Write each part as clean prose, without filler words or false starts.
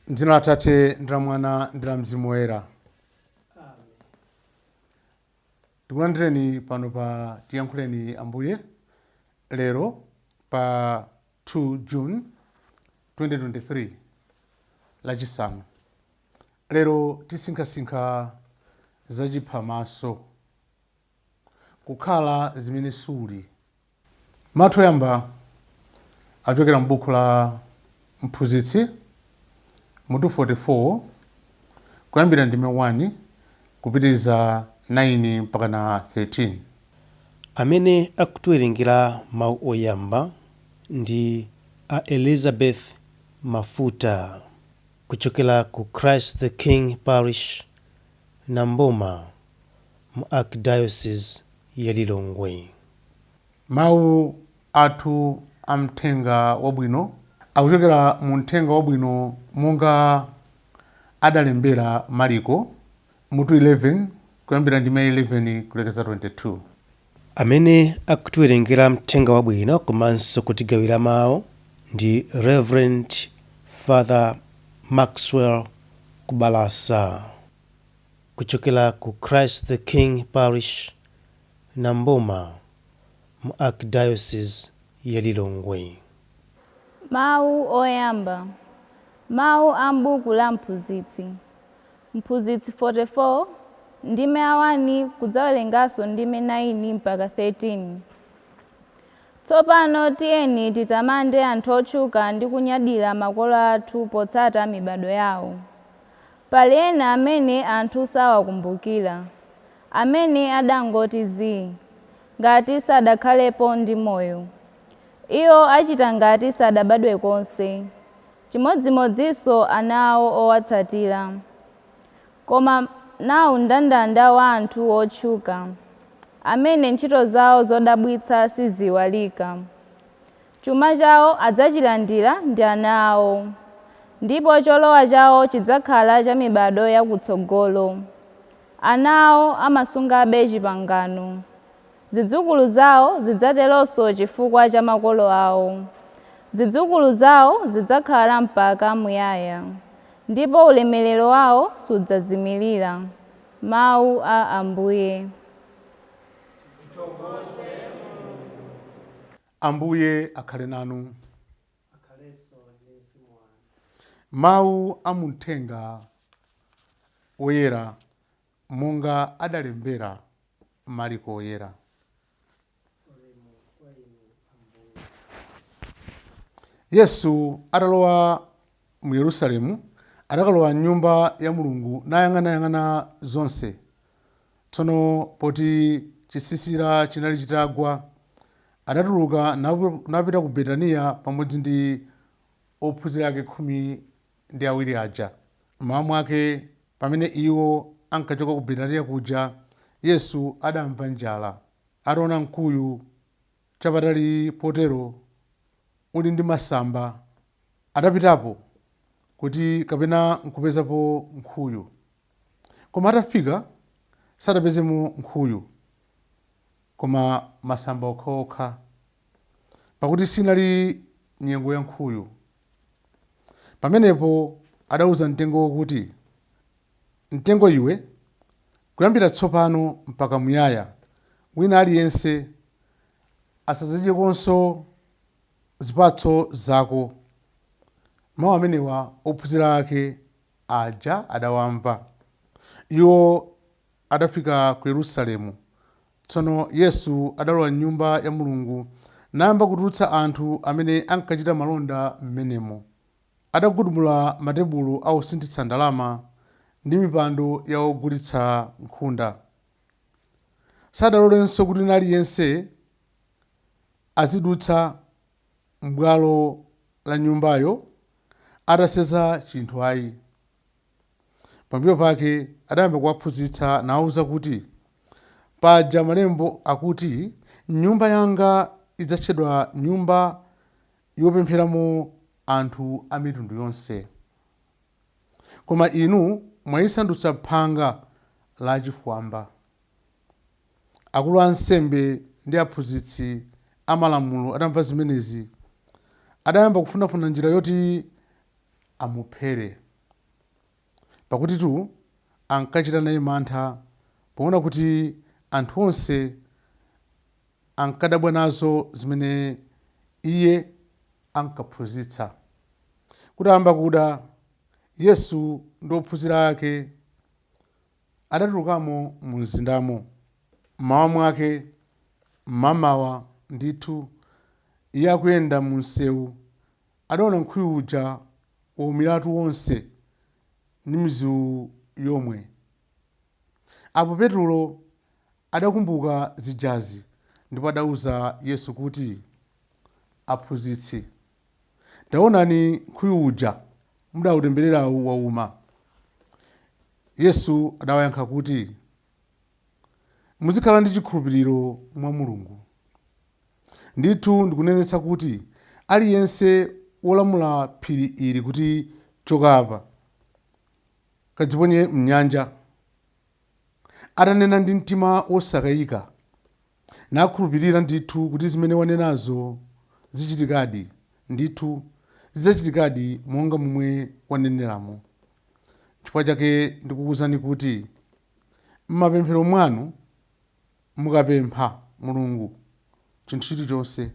M'dzina la Atate ndi la Mwana ndi la Mzimu Woyera. Tikulandireni pano pa Tiyankhuleni Ambuye lero pa 2 June 2023 Lachisanu. Lero tisinkhasinkha za chiphamaso, kukhala zimene suli. Mawu oyamba achokera m'buku la Mphunzitsi mutu 44 kuyambira ndime 1 kupitiriza 9 mpakana 13. Amene akutiwerengera mawu oyamba ndi a Elizabeth Mafuta kuchokera ku Christ the King Parish, Namboma mu Archdiocese ya Lilongwe. Mawu athu a Mthenga Wabwino akuchokera mu Mthenga Wabwino monga adalembera Mariko, mutu 11, kuyambira ndime 11 kulekeza 22. Amene akutiwerengera Mthenga Wabwino komanso kutigawira mawu ndi Rev Father Maxwell Kubalasa kuchokera ku Christ the King Parish, Namboma mu Archdiocese ya Lilongwe. Mawu oyamba. Mawu a m'buku la Mphunzitsi. Mphunzitsi 44, ndime ya 1 kudzawerenganso ndime 9 mpaka 13. Tsopano tiyeni titamande anthu otchuka ndi kunyadira makolo athu potsata mibadwo yawo. Pali ena amene anthu sawakumbukira, amene adangoti zii, ngati sadakhalepo ndi moyo. Iwo achita ngati sadabadwe konse, chimodzimodzinso ana awo owatsatira. Koma nawu mndandanda wa anthu otchuka, amene ntchito zawo zodabwitsa siziiwalika. Chuma chawo adzachilandira ndi ana awo, ndipo cholowa chawo chidzakhala cha mibadwo yakutsogolo. Ana awo amasungabe chipangano. Zidzukulu zawo zidzateronso chifukwa cha makolo awo. Zidzukulu zawo zidzakhala mpaka muyaya, ndipo ulemerero wawo sudzazimirira. Mawu a Ambuye. Ambuye akhale nanu. Mawu a mu Mthenga Woyera monga adalembera Mariko Woyera. Yesu atalowa mu Yerusalemu, adakalowa m'Nyumba ya Mulungu nayang'anayang'ana zonse. Tsono poti chisisira chinali chitagwa, adatuluka napita ku Betaniya pamodzi ndi ophunzira ake 12 aja. M'mawa mwake, pamene iwo ankachoka ku Betaniya kuja, Yesu adamva njala. Ataona mkuyu chapatali potero uli ndi masamba, adapitapo kuti kapena nkupezapo nkhuyu. Koma atafika, sadapezemo nkhuyu, koma masamba okhaokha, pakuti sinali nyengo ya nkhuyu. Pamenepo adauza mtengowo kuti, Mtengo iwe, kuyambira tsopano mpaka muyaya, wina aliyense asadzadyekonso zipatso zako. Mau amenewa ophunzira ake aja adawamva. Iwo adafika ku Yerusalemu. Tsono Yesu adalowa m'Nyumba ya Mulungu nayamba kutulutsa anthu amene ankachita malonda m'menemo. Adagudubula matebulo a osinthitsa ndalama ndi mipando ya ogulitsa nkhunda. Sadalolenso kuti wina aliyense azidutsa m'bwalo la Nyumbayo atasenza chinthu ai. Pambuyo pake adayamba kuwaphunzitsa nawauza kuti, Paja Malembo akuti, Nyumba yanga idzatchedwa nyumba yopempheramo anthu a mitundu yonse. Koma inu mwaisandutsa phanga la achifwamba. Akulu a ansembe ndi aphunzitsi a Malamulo atamva zimenezi, adayamba kufunafuna njira yoti amuphere. Pakutitu ankachita naye mantha, poona kuti anthu onse ankadabwa nazo zimene iye ankaphunzitsa. Kutayamba kuda, Yesu ndi ophunzira ake adatulukamo mumzindamo. M'mawa mwake, mmamawa ndithu, iye akuyenda mu mseu, adaona mkhuyu uja waumiratu wonse ndi mizu yomwe. Apo Petulo adakumbuka zijazi, ndipo adauza Yesu kuti, Aphunzitsi, taonani mkhuyu uja mudautembererawu wauma. Yesu adawayankha kuti, Muzikhala ndi chikhulupiriro mwa Mulungu. Ndithu ndikunenetsa kuti aliyense wolamula phiri ili kuti, Choka apa, kadziponye m'nyanja, atanena ndi mtima wosakayika, nakhulupirira ndithu kuti zimene wanenazo zichitikadi, ndithu zidzachitikadi monga momwe waneneramo. Chifukwa chake ndikukuuzani kuti m'mapemphero mwanu mukapempha Mulungu chinthu chilichonse,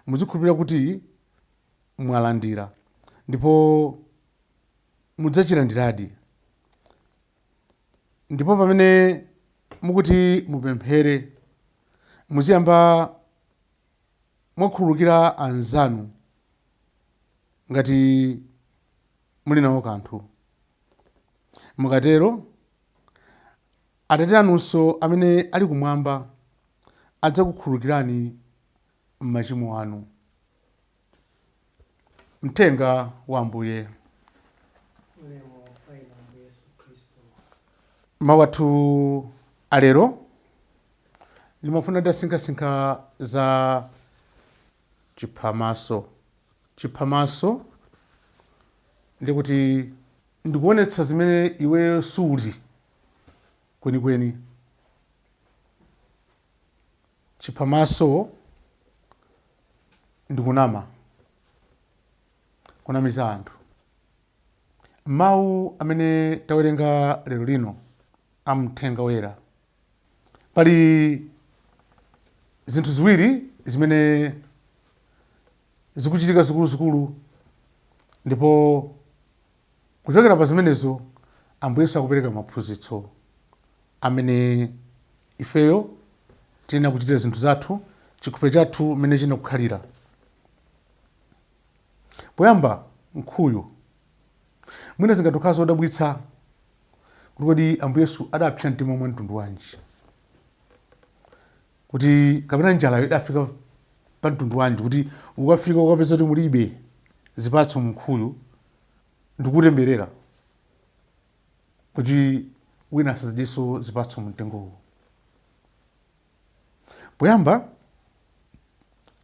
muzikhulupirira kuti mwalandira, ndipo mudzachilandiradi. Ndipo pamene mukuti mupemphere, muziyamba mwakhululukira anzanu ngati muli nawo kanthu. Mukatero, Atate anunso amene ali kumwamba adzakukhululukirani machimo anu. Mthenga wa Ambuye. Ulemu kwa inu Ambuye Yesu Khristu. Mawu athu alero ndimafuna tasinkhasinkha za chiphamaso. Chiphamaso ndikuti ndikuonetsa zimene iweyo suli kwenikweni. Chiphamaso ndikunama, kunamiza anthu. Mawu amene tawerenga lero lino a Mthenga Woyera, pali zinthu ziwiri zimene zikuchitika zikuluzikulu, ndipo kuchokera pa zimenezo Ambuye Yesu akupereka maphunzitso amene ifeyo tiyenera kuchitira zinthu zathu, chikhulupiriro chathu mmene chinakukhalira. Poyamba, nkhuyu. Mwina zingatokhala zodabwitsa kuti kodi Ambuye Yesu adapsa mtima mwa mtundu wanji, kuti kapena njalayo idafika pa mtundu wanji kuti ukafika ukapeza kuti mulibe zipatso mu nkhuyu ndikutemberera kuti wina asadzadyenso zipatso mu mtengowo. Poyamba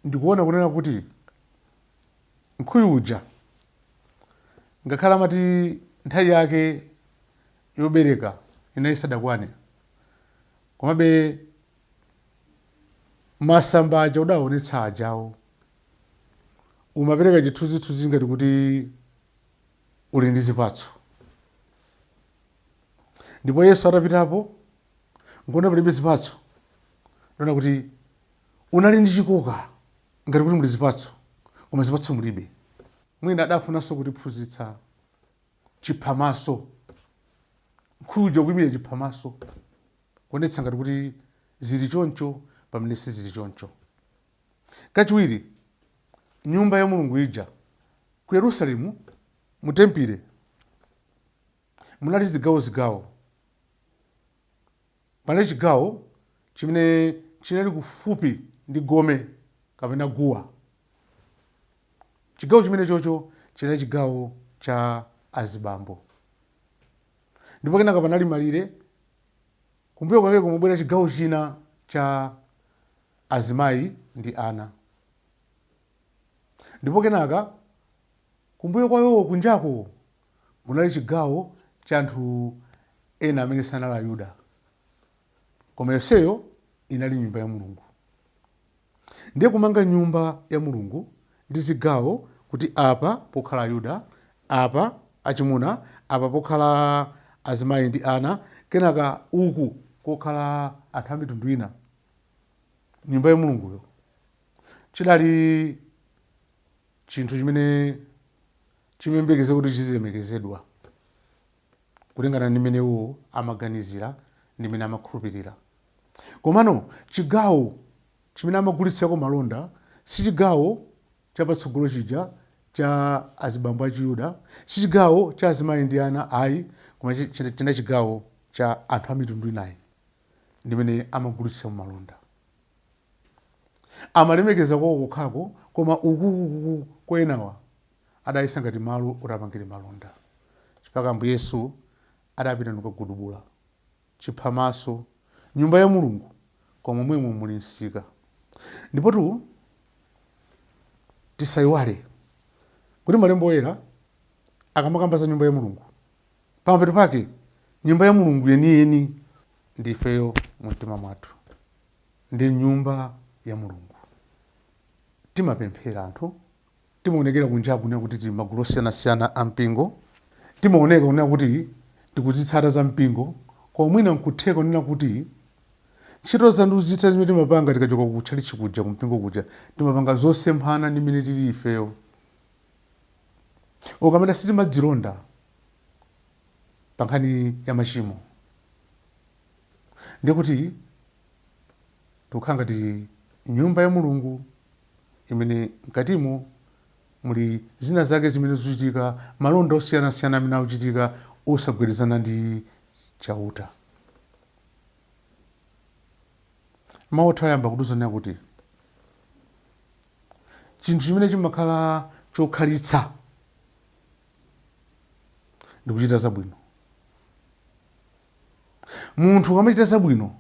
ndikuona kunena kuti nkhuyu uja ngakhale amati nthawi yake yobereka inali isadakwane, komabe masamba aja udaonetsa ajawo umapereka chithunzithunzi ngati kuti uli ndi zipatso. Ndipo Yesu atapitapo nkuona palibe zipatso, ndiona kuti unali ndi chikoka ngati kuti muli zipatso, koma zipatso mulibe. Mwina adafunanso kutiphunzitsa chiphamaso, nkhuyu uja kuyimira chiphamaso, kuonetsa ngati kuti zili choncho pamene sizili choncho. Kachiwiri, nyumba ya Mulungu ija ku Yerusalemu, mu tempile munali zigawo zigawo. Panali chigawo chimene chinali kufupi ndi gome kapena guwa. Chigawo chimene chocho chinali chigawo cha azibambo, ndipo kenaka panali malire kumbuyo kwake kumabwera chigawo china cha azimayi ndi ana, ndipo kenaka kumbuyo kwayowo kunjako kunali chigawo cha anthu ena amene sanali Ayuda, koma yonseyo inali nyumba ya Mulungu. Ndiye kumanga nyumba ya Mulungu ndi zigawo, kuti apa pokhala Ayuda, apa achimuna, apa pokhala azimayi ndi ana, kenaka uku kokhala anthu a mitundu ina. Nyumba ya Mulunguyo chidali chinthu chimene chimayembekeza kuti chizilemekezedwa kulingana ndi mmene iwo amaganizira ndi mmene amakhulupirira. Komano chigawo chimene amagulitsirako malonda si chigawo chapatsogolo chija cha azibambo achiyuda, si chigawo cha azimayi ndi ana ayi, koma chinali chigawo cha anthu a mitundu inayi ndi mmene amagulitsiramo malonda. Amalemekeza kwawo kokhako, koma ukukukuku kwa enawa adayesa ngati malo oti apangire malonda. Chifukwa Ambuye Yesu adapita ndikukagudubula chiphamaso nyumba ya Mulungu, koma momwemo muli msika. Ndipotu tisayiwale kuti malembo oyera akamakamba za nyumba ya Mulungu, pamapeto pake nyumba ya Mulungu yeniyeni ndi ifeyo mumtima mwathu, ndi nyumba ya Mulungu. Timapemphera anthu, timaonekera kunja kunena kuti tili magulu osiyanasiyana a mpingo, timaoneka kunena kuti tikuzitsata za mpingo, koma mwina nkutheka kunena kuti ntchito zathu zimene timapanga tikachoka kutchalitchi kuja, kumpingo kuja, timapanga zosemphana ndi mmene tili ifeyo. Ukamene sitimadzilonda pa nkhani ya machimo, ndikuti tikukhala ngati nyumba ya Mulungu imene mkatimo muli zina zake zimene zikuchitika, malonda osiyanasiyana amene akuchitika osagwirizana ndi Chauta. Mawu athu ayamba kutiuza kuti chinthu chimene chimakhala chokhalitsa ndi kuchita zabwino. Munthu ukamachita zabwino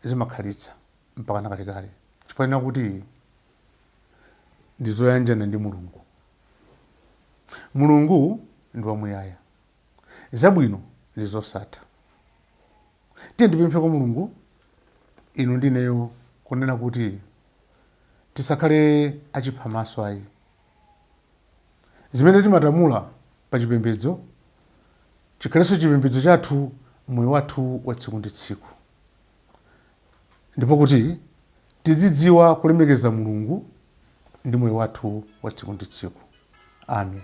zimakhalitsa mpaka nakalekale, chifukwa kuti ndi zoyanjana ndi Mulungu. Mulungu ndi wamuyaya, zabwino ndi zosatha. Tiye ndipemphe kwa Mulungu inu ndi ineyo kunena kuti tisakhale achiphamaso ayi. Zimene timatamula pa chipembedzo chikhalenso chipembedzo chathu moyo wathu wa tsiku ndi tsiku, ndipo kuti tizidziwa kulemekeza Mulungu ndi moyo wathu wa tsiku ndi tsiku. Amen.